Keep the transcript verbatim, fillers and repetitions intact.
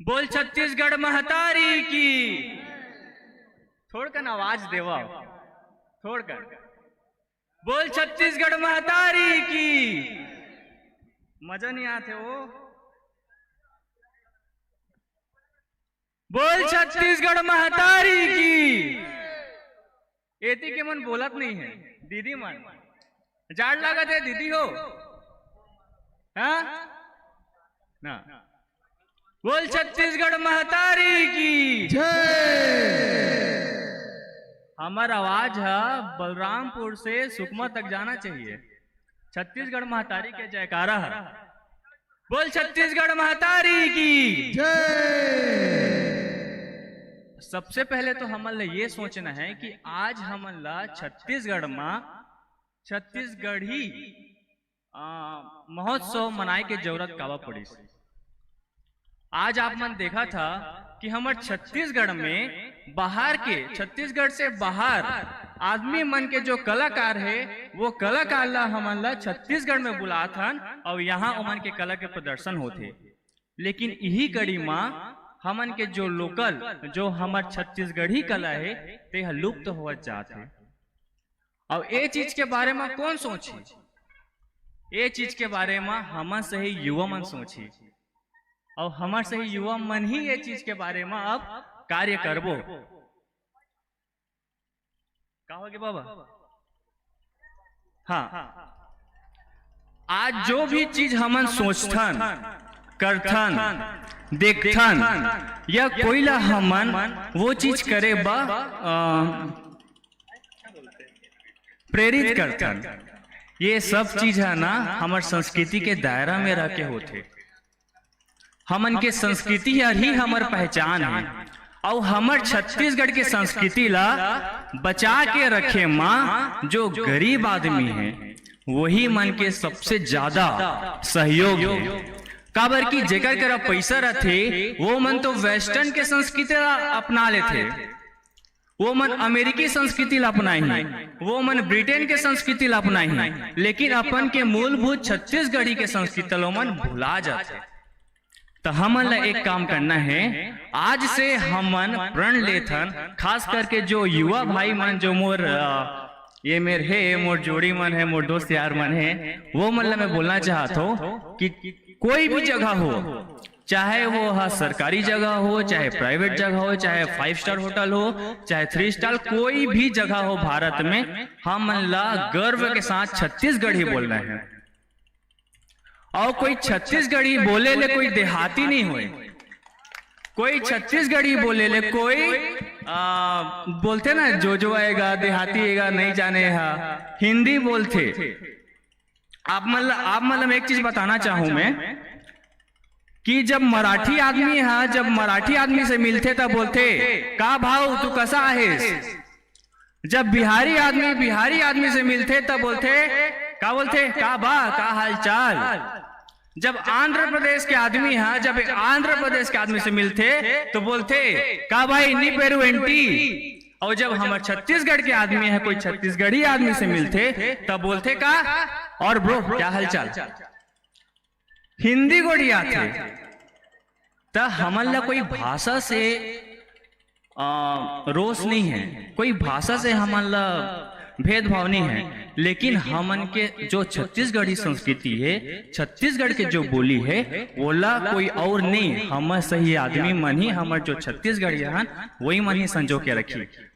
बोल छत्तीसगढ़ महतारी की। थोड़कन आवाज देवा, थोड़कन। बोल छत्तीसगढ़ महतारी की। मजा नहीं आते वो। बोल छत्तीसगढ़ महतारी की। एती के मन बोलत नहीं है, दीदी मन। जाड़ लागत है दीदी हो, हाँ ना? बोल छत्तीसगढ़ महतारी की। जय। हमर आवाज ह बलरामपुर से सुकमा तक जाना चाहिए। छत्तीसगढ़ महतारी के जयकारा है। बोल छत्तीसगढ़ महतारी की। जय। सबसे पहले तो हमन ला ये सोचना है कि आज हमन ला छत्तीसगढ़ मा छत्तीसगढ़ी, आ, महोत्सव मनाए के जरूरत काबर पड़िस। आज आप मन देखा था कि हमर छत्तीसगढ़ में बाहर के, छत्तीसगढ़ से बाहर आदमी मन के जो कलाकार है, वो कलाकार ला हमन ला छत्तीसगढ़ में बुलात हन और यहाँ ओमन के कला के प्रदर्शन होथे। लेकिन इही कड़ी मा हमन के जो लोकल, जो हमर छत्तीसगढ़ी कला है, ते ह लुप्त होवत जात है। अब ए चीज के बारे मा कौन सोची? ए चीज के बारे मा हमन सही युवा मन सोची। और हमर सही युवा मन ही ए चीज के बारे मा अब कार्य करबो। का होगे बाबा? हाँ, आज जो भी चीज हमन सोचथन, करथन, देखथन, या कोई ला हमन वो चीज करे बा, अ, प्रेरित करथन। ये सब चीज है ना, हमर संस्कृति के दायरा में रह के होथे। हमन के संस्कृति हर ही हमर पहचान है, अउ हमर छत्तीसगढ़ के संस्कृति ला बचा के रखे मा जो गरीब आदमी है, वही मन के सबसे ज्यादा सहयोग है। काबर कि जेकर करा पैसा रथे, वो मन तो वेस्टर्न के संस्कृति ला अपना लेथे, वो मन अमेरिकी संस्कृति ला अपनाही, वो मन ब्रिटेन के संस्कृति ला अपनाही, लेकिन अपन के मूलभूत छत्तीसगढ़ी के संस्कृति ला वो मन भुला जाथे। त हमन ला एक काम करना है, आज से हमन प्रण लेथन, खास करके जो युवा भाई मन, जो मोर, अ, ये मेर हे, मोर जोड़ी मन है, मोर दोस्त यार मन है, वो मन ला मैं बोलना चाहत हूँ कि कोई भी जगह हो, चाहे वो ह सरकारी जगह हो, चाहे प्राइवेट जगह हो, चाहे फाइव स्टार होटल हो, चाहे थ्री स्टार, कोई भी जगह हो भारत में, हमन ला गर्व के साथ छत्तीसगढ़ी बोलना है। और कोई छत्तीसगढ़ी बोले ले कोई देहाती नहीं होए, कोई छत्तीसगढ़ी बोले ले कोई, आ, बोलथे ना, जो जो आएगा, देहाती आएगा, नहीं जाने हा, हिंदी बोलथे। आप मन ला, आप मन ला मैं एक चीज बताना चाहूं मैं कि जब मराठी आदमी हा, जब मराठी आदमी से मिलथे, तब बोलथे, "का भाऊ, तू कसा आहेस?" जब बिहारी आदमी बिहारी आदमी से मिलथे, तब बोलथे, का बोलथे, "का बा, का हालचाल?" जब आंध्र प्रदेश के आदमी हा, जब आंध्र प्रदेश के आदमी से मिलथे, तो बोलथे, "का भाई, नी पेरू एंटी?" और जब हमर छत्तीसगढ़ के आदमी है, कोई छत्तीसगढ़ी आदमी से मिलथे, तब बोलथे, "का और ब्रो, क्या हालचाल?" हिंदी गोठियाथे। त हमन ला कोई भाषा से, आ, रोष नहीं है, कोई भाषा से हमन ला भेदभाव नहीं है, लेकिन हमन के जो छत्तीसगढ़ी संस्कृति है, छत्तीसगढ़ के जो बोली है, वोला कोई और नहीं, हमर सही आदमी मन ही, हमर जो छत्तीसगढ़ी हन, वही मन ही संजो के रखी।